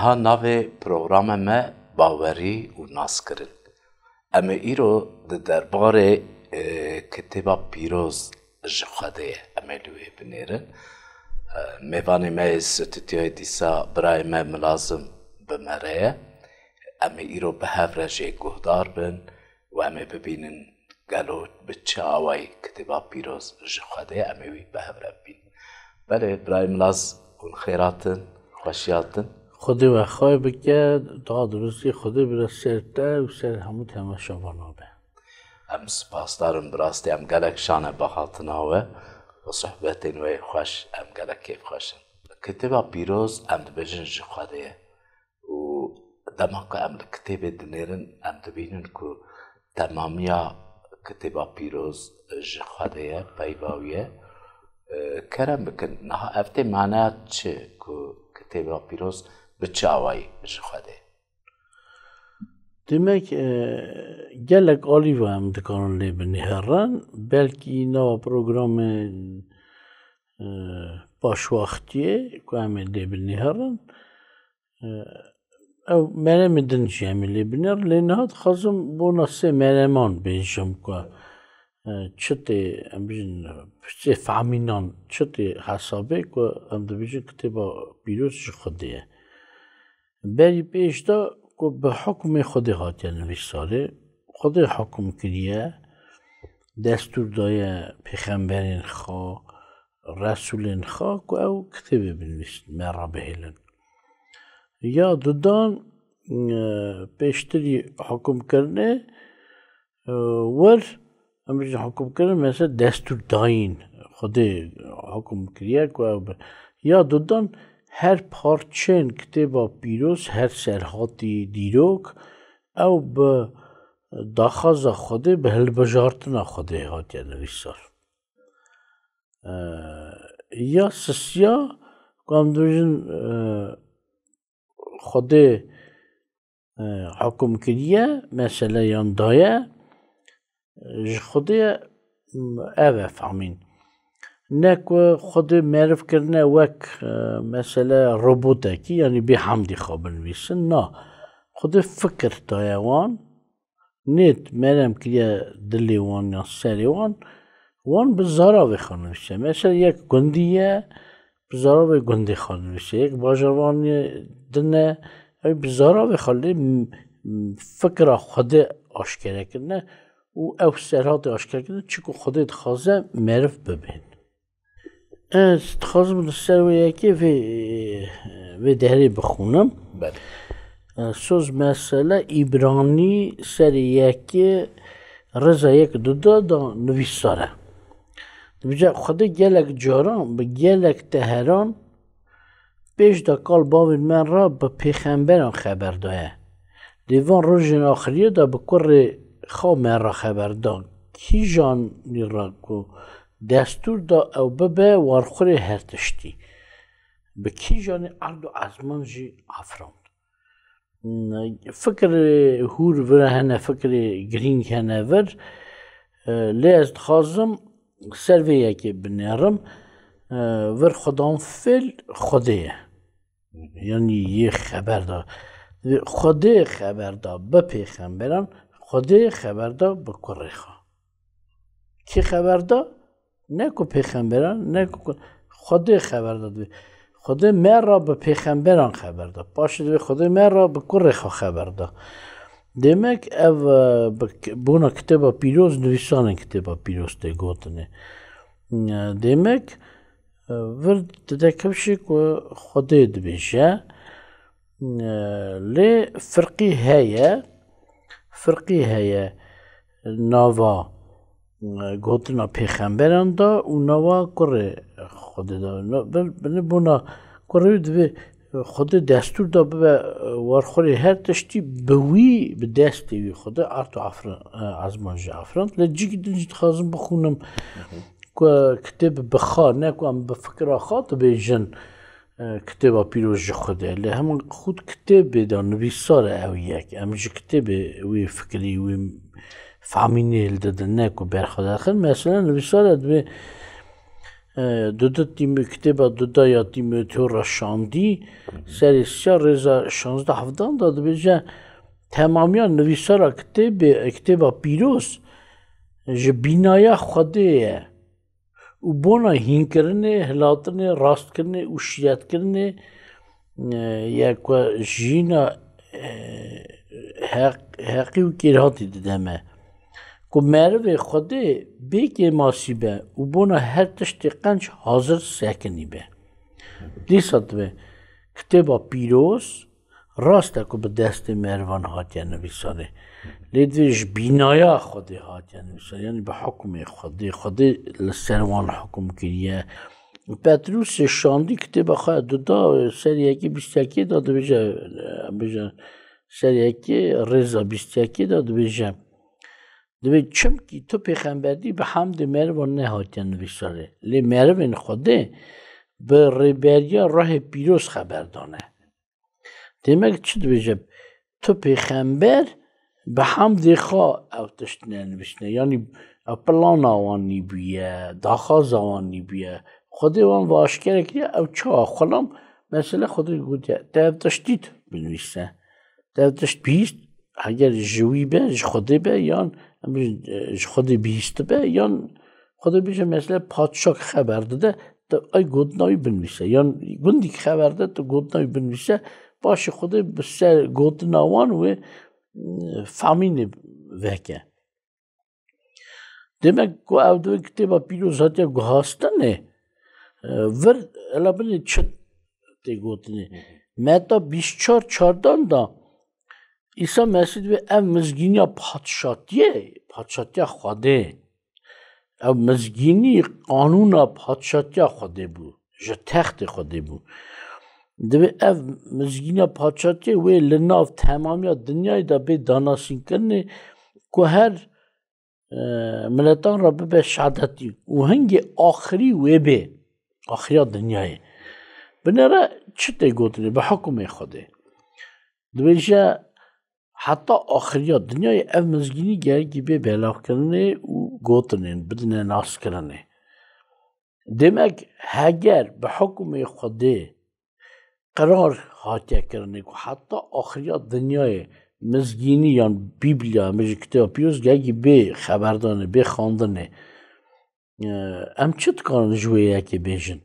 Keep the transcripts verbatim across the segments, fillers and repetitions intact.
Ha navê programa me bawerî û naskirin. Em ê îro di derbarê, e, Kitêba Pîroz ji Xwedê ye. Em ê li wê binêrin. E, mêvanê me yê stûdyoyê dîsa birayê me Milazim bi me re ye. Em ê îro bi hev re jê guhdar bin û em ê bibînin gelo bi çi awayî Kitêba Pîroz ji Xwedê ye, em ê wî bi hev re bibînin. Belê, birayê Milaz, hûn xêr hatin, xweşî hatin. Xwedê we xayr bike, da dirustî Xwedê bire ser te û ser hemû temaşevana be. Em spasdar in, bi rastî em gelek şanebax hatina we û sohbetên we yê xweş, em gelek kêfxweş in. Kitêba Pîroz, em dibêjin, ji Xwedê ye. Û dema ku em li kitêbê dinêrin, em dibînin ku temamiya Kitêba Pîroz ji Xwedê ye, peyva wî ye. E, kerem bikin, niha ev tê maneya çi ku Kitêba Pîroz bi çi awayî ji Xwedê ye? Demek, e, gelek alî ve em dikarin lê binihêrin. Belkî nava programên, e, paşwextiyê ku em ê lê binihêrin, e, ew meremê din jî em ê lê binêrin. Lê niha dixwazim bona sê mereman bêjim ku, e, çi tê, em bijin, sê fehmînan çi tê hesabê ku em dibêjin Kitêba Pîroz ji Xwedê ye. Berî pêş de ku bi hukmê Xwedê hatiye nivîsarê, Xwedê hukum kiriye, destûr daye pêxemberên xwe, resûlên xwe ku ew kitêbê binivîsin, me re bihêlin. Ya dudan, e, pêştirî hukumkirinê, e, wir, em bijin hukum kirin, mesela destûr dayîn, Xwedê hukum kiriye ku ew bi. Ya dudan her parçeyên Kitêba Pîroz, her serhatî dîrok, ew bi daxwaza Xwedê, bi hilbijartina Xwedê hatiye nivîsar. E, ya sisiya, ku em dibêjin, e, Xwedê, e, hukum kiriye, mesele yan daye, e, ji Xwedê ye, m, ev e fehmîn. Ne ku Xwedê meriv kirine wek, e, mesele robotekî, yanî bê hemdî xwe binivîsin. Na, Xwedê fikir daye wan, nêt merem kiriye dilê wan yan serê wan, wan bi zaravê xwe nivîse. Mesela yek gundî ye, bi zaravê gundê xwe nivîse. Yek bajarvanê din e, ew bi zaravê xwe lê m-, m-, fikra Xwedê aşkere kirine û ew serhatê aşkere kirine, çiku Xwedê dixwaze meriv bibên. Ez dixwazim li ser wê yekê vê, vê derê bixwînim. Belê. E, soz mesele Îbranî serê yekê rêza yek du da da nivîsar e. Dibêje, Xwedê gelek caran bi gelek teheran pêş de kal bavên me re bi pêxemberan xeber daye. Lê van rojên axiriyê de bi kurê xwe me re xeber da. Kîjanî re ku destûr da ew bibe warxurê her tiştî. Bi kîjanî erd û ezman jî afirand. Fikirê hûr vir hene, fikirê girîng hene vir. Lê ez dixwazim ser vê yekê binêrim. Vir Xudan fêl Xwedê ye. Yanî yê xeber da. Xwedê xeber da bi pêxemberan, Xwedê xeber da bi kurê xwe. Kî xeber da? Ne ku pêxemberan, ne ku, ku Xwedê xeber da divê. Xwedê me re bi pêxemberan xeber da. Paşê divê Xwedê me re bi kurê xwe xeber da. Demek ev, e, bi k-, bona Kitêba Pîroz, nivîsanên Kitêba Pîroz tê gotinê. E, demek, e, vir dide kifşê ku Xwedê dibêje, e, lê firqî heye, firqî heye nava, e, gotina pêxemberan da û nava kurê Xwedê da. Na, bin, binê bona kurê wî divê Xwedê destûr da bibe, e, warxurê her tiştî bi wî, bi destê wî Xwedê erd û afrin, e, ezman jî afirand. Lê cîkî din jî dixwazim bixwînim ku kitêb bi xwe, ne ku em bi fikra xwe dibêjin, e, Kitêba Pîroz ji Xwedê. Lê heman xwed kitêbê de nivîsar e ew yek. Em ji kitêbê wî fikirî, wî fehmînê li didin, ne ku berxwe derxin. Mesela nivîsar e divê, e, dudu Tîmo-, kitêba duda ya Tîmoteo re şandî, serê sîya rêza şazdeh hevdan de dibêje, temamiya nivîsara kitêbê, kitêba pîroz ji bînaya Xwedê ye û bona hînkirinê, hilatinê, rastkirinê û şîretkirinê, e, ye ku jiyîna, e, heq-, heqî û kêrhatî dide me. Ku merivê Xwedê bê kêmasî be û bona her tiştê qenc hazir sekinî be. Dîsa dibe kitêba pîroz, rast e ku bi destê merivan hatiye nivîsarê. Lê divê ji bînaya Xwedê hatiye nivîsarê. Yanî bi hukmê Xwedê, Xwedê li ser wan hukum kiriye. Petrûsê şandî kitêba xwe duda, serî yekê bîst yekê de dibêje, bêje, serî yekê rêza bîst yekê de dibêje, dibê çimkî tu pêxembertî bi hemdê merivan nehatiye nivîsarê. Lê merivên Xwedê bi rêberiya ruhê pîroz xeber dane. Demek çi dibêje? Tu pêxember bi hemdê xwe ew tişt nenivîsne. Yanî ew plana wan nîbûye, daxwaza wan nîbûye. Xwedê wan ve aşkere kiriye, ew çawa xulam, mesele Xwedê gotiye, te ev tişt dît, binivîse. Te ev tişt bihîst, heger ji wî be, ji Xwedê be, yan em bêjin, e, ji Xwedê bihîstibe, yan Xwedê bêje, mesele padşak xeber dide, tu ay gotina wî binivîse. Yan gundîk xeber de, tu gotina wî binivîse, paşê Xwedê bi ser gotina wan wê, e, famînê veke. Demek ku ev di kitêba pîroz hatiye guhastinê, e, vir, ela binê çi tê gotinê. Meta bîst çar çardan da Îsa Mesîh dibê ev mizgîniya padşatiyê, padşatiya Xwedê. Ev mizgînî qanûna padşatiya Xwedê bû, ji textê Xwedê bû. Divê ev mizgîniya padşatiyê wê li nav temamiya dinyayê de bê danasînkirinê ku her, e, miletan re bibe şehadetî û hingê axirî wê bê, axiriya dinyayê. Binêre çi tê gotinê? Bi hukmê Xwedê. Dibêje, heta axiriya dinyayê ev mizgînî gerekî bê belavkirinê û gotinên bidine naskirinê. Demek heger bi hukmê Xwedê qerar hatiye kirinê ku heta axiriya dinyayê mizgînî yan Bîblia, em bêjin Kitêba Pîroz gerekî bê xeberdanê, bê xwendinê. E, em çi dikarin ji wê yekê bêjin?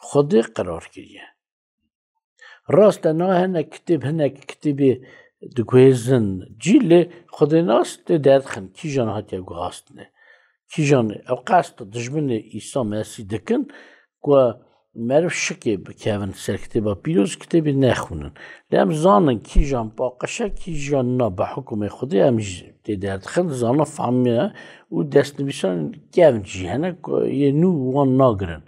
Xwedê qerar kiriye. Rast e, niha hinek kitêb, hinek kitêbê diguhêzin cî, lê Xwedênas tê derdixin, kîjan hatiye guhastine. Kîjan ew qesta dijminê Îsa Mesîh dikin ku meriv şikê bikevin ser kitêba pîroz, kitêbê nexwînin. Lê em zanin kîjan paqij e, kîjan na, bi hukmê Xwedê em jî tê derdixin, zana fehmiye û destnivîsan kevn jî hene ku yê nû wan nagirin.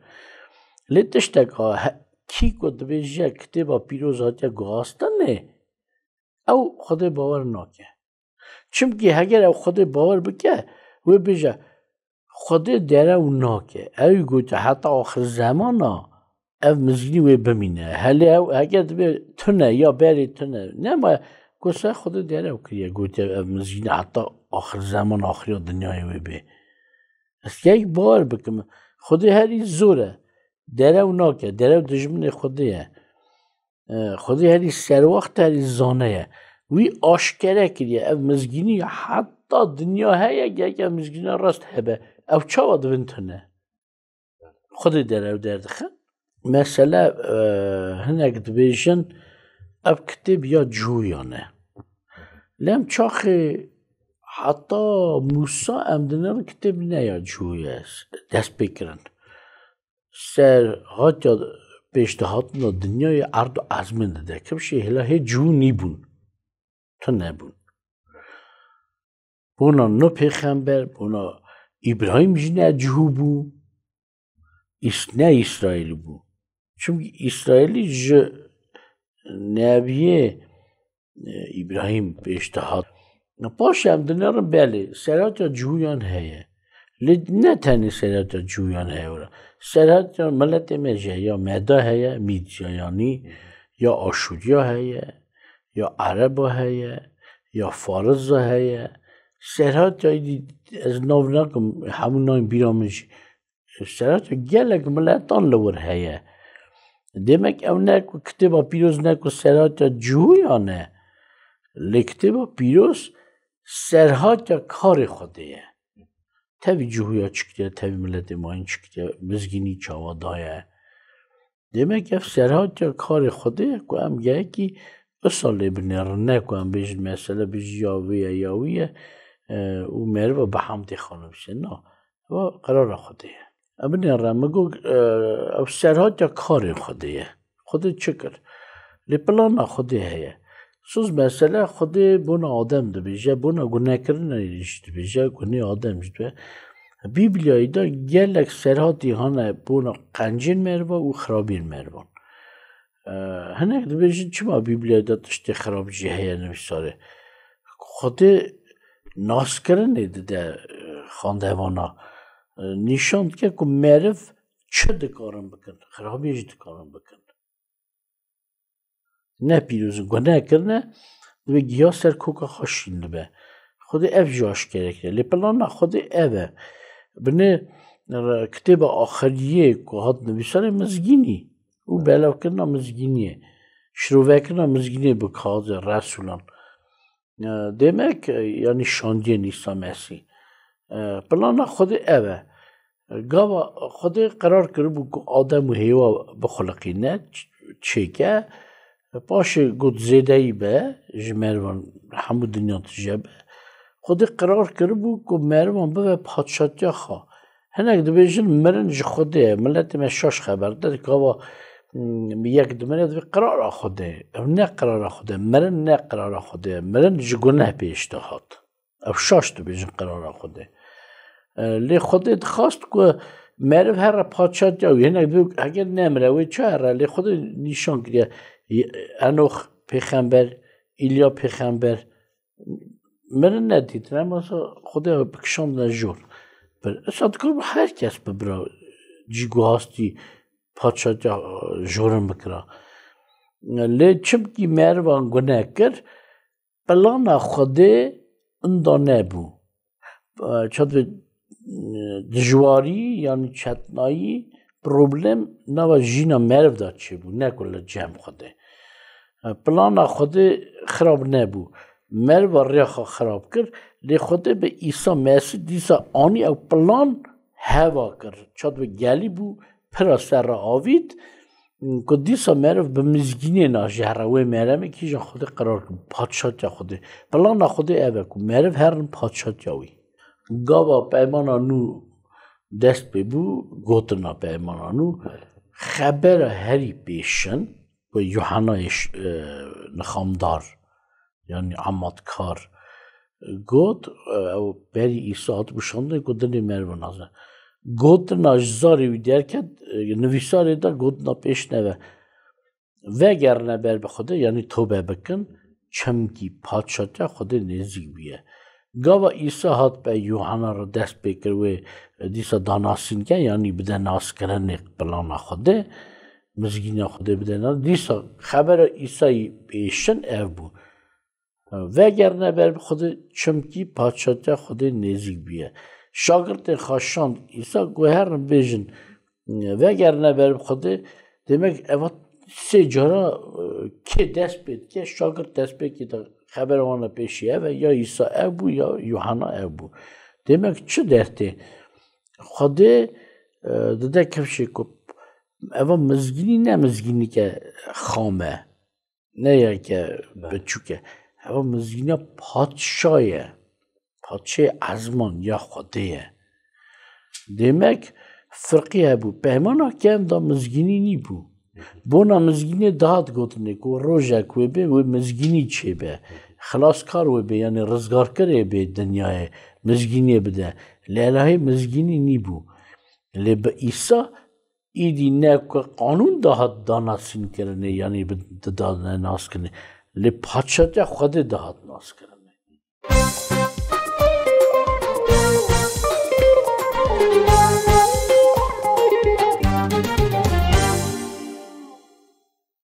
Lê tiştek a he-, kî ku dibêje kitêba pîroz hatiye guhastinê, ew Xwedê bawer nake. Çimkî heger ew Xwedê bawer bike, wê bêje, Xwedê derew nake. Ew gote heta axir zemana ev mizgînî wê bimîne. Helê ew heger dibe tune ya berê tune, nema ku se Xwedê derew kiriye, gote ev mizgînî heta axir zeman, axiriya dinyayê wê bê. Ez kek bawer bikim, Xwedê herî zor e. Derew nake, derew dijminê Xwedê ye. E, Xwedê herî serwext, herî zane ye. Wî aşkere kiriye. Ev mizgînî heta dinya heye, gerek ev mizgîna rast hebe. Ew çawa dibin tune? Xwedê derew derdixin. Mesele, e, hinek dibêjin, ev kitêb ya Cihûyan e. Lê em çaxê heta Mûsa em dinêrin kitêb ne ya Cihû ye, dest pê kirin. Serhatiya pêşdihatina dinyayê erd û ezmên dide. Kifşê hêla hê Cihû nîbûn. Tune bûn. Bona Nuh pêxember, bona Îbrahîm jî ne Cihû bû, Îs-, ne Îsraîlî bû. Çimkî Îsraîlî ji nebiyê, e, Îbrahîm pêş dihat. Paşê em dinêrin, belê, serhatiya Cihûyan heye. Lê ne tenê serhatiya Cihûyan heye were. Serhatiya miletê me jî heye, ya Meda heye, Mîdya yanî, ya Aşûriya heye, ya Ereba heye, ya Fariza heye. Serhatiya êdî ez nav nakim, hemû nayên bîra min jî. serhatiya gelek miletan li wir heye. Demek ew ne ku Kitêba Pîroz ne ku serhatiya cihûyan e. Lê Kitêba Pîroz serhatiya karê Xwedê ye. Tevî cihûya çi kiriye, tevî miletê mayîn çi kiriye, mizgînî çawa daye. Demek ev serhatiya karê Xwedê ye ku em gehekî wisa lê binêrin, ne ku em bêjin mesele bijî ya wê ye ya wî ye, e, û meriva bi hemdê xwe nivîse. Na, ew qerara Xwedê ye. Em binêrin, min got, e, ev serhatiya karê Xwedê ye. Xwedê çi kir? Lê plana Xwedê heye. Soz mesele Xwedê bona Adem dibêje, bona gunehkirinê jî dibêje, gunê Adem jî dibe. Bîblyayê de gelek serhatî hane bona qencên meriva û xirabiyên merivan. E, hinek dibêjin, çima Bîblyayê de tiştê xirab jî heye nivîsarê? Xwedê naskirinê dide, e, xwendevana. E, nîşan dike ku meriv çi dikarin bikin, xirabiyê jî dikarin bikin. Ne pîroz in, guneh kirine, divê giya ser koka xwe şîn dibe. Xwedê ev jî aşkere kiriye. Lê plana Xwedê ev e. Binê re-, kitêba axiriyê ku hat nivîsarê mizgînî û belavkirina mizgîniyê, şirovekirina mizgîniyê bi kaxizê resûlan. E, demek, e, yanî şandiyên Îsa Mesîh. E, plana Xwedê ev e. Gava Xwedê qerar kiribû ku Adem û Hêwa bixuliqîne, ç-, çêke. Paşê got zêdeyî be ji merivan, hemû dinya tije be. Xwedê qerar kiribû ku merivan bibe padşatiya xwe. Hinek dibêjin mirin ji Xwedê ye. Miletê me şaş xeber dide. Gava, mm, yek dimire divê qerara Xwedê ye. Ev ne qerara Xwedê ye. Mirin ne qerara Xwedê ye. Mirin ji guneh pêş dihat. Ev şaş dibêjin qerara Xwedê. E, lê Xwedê dixwast ku meriv here padşatiya wî. Hinek dibê eger nemire wê çi here? Lê Xwedê nîşan kiriye. Enox pêxember, Îlya pêxember, mirin nedîtin, em wisa Xwedê bikişandine jor. Bir, esa dikar her kes bibira cî ku hastî padşatiya, e, jorin bikira. Lê çimkî merivan guneh kir, plana Xwedê inda nebû. E, çativê, e, dijwarî, yanî çetnayî, problem nava jîna meriv de çêbû, ne ku li cem Xwedê. E, plana Xwedê xirab nebû. Meriva rêya xwe xirab kir, lê Xwedê bi Îsa Mesîh dîsa anî ew plan heva kir. Çativê gelî bû, pira ser re avît, ku dîsa meriv bi mizgînê najihre wê meremê kîjan Xwedê qerar kir, padşatiya Xwedê. Plana Xwedê ev e ku meriv herin padşatiya wî. Gava peymana nû dest pê bû, gotina peymana nû, xebera herî pêşin ku Yuhanayê ş-, e, nixamdar, yanî amatkar, got, e, ew berî Îsa hatibû şandin ku dinê merivan nazin. Gotina ji zarê wî derket, e, nivîsarê de gotina pêş neve. Vegerine ber bi Xwedê, yanî tobe bikin, çimkî padşatiya Xwedê nêzîk bûye. Gava Îsa hat be Yuhana re dest pê kir, wê dîsa danasîn ke, yanî bide naskirinê plana Xwedê, mizgîniya Xwedê bide nas. Dîsa xebera Îsayî pêşin ev bû. Vegerine ber bi Xwedê, çimkî padşatiya Xwedê nêzîk bûye. Şagirtên xwe şand Îsa ku herin bêjin, vegerine ber bi Xwedê, demek eva sê cara, e, kê dest pê dike, şagirt destpêkê de xebera wan e pêşî ev e, ya Îsa ev bû, ya Yuhanna ev bû. Demek çi dertê? Xwedê, e, dide kifşê ku eva mizgînî ne mizgînîke xam e. Ne yeke Be. biçûk e. Ev mizgîna padşa ye. Padşê ezman ya Xwedê ye. Demek firqî hebû. Peymana kem da mizgînî nîbû. Bona mizgînê dihat gotinê ku rojek wê bê, wê mizgînî çêbe. Xilaskar wê bê, yanî rizgarkirê bê dinyayê, mizgînê bide. Lê elahê mizgînî nîbû. Lê bi Îsa Îdî ne ku qanûn dihat danasînkirinê, yanî bi, didane naskirinê, lê padşatiya Xwedê dihat naskirinê.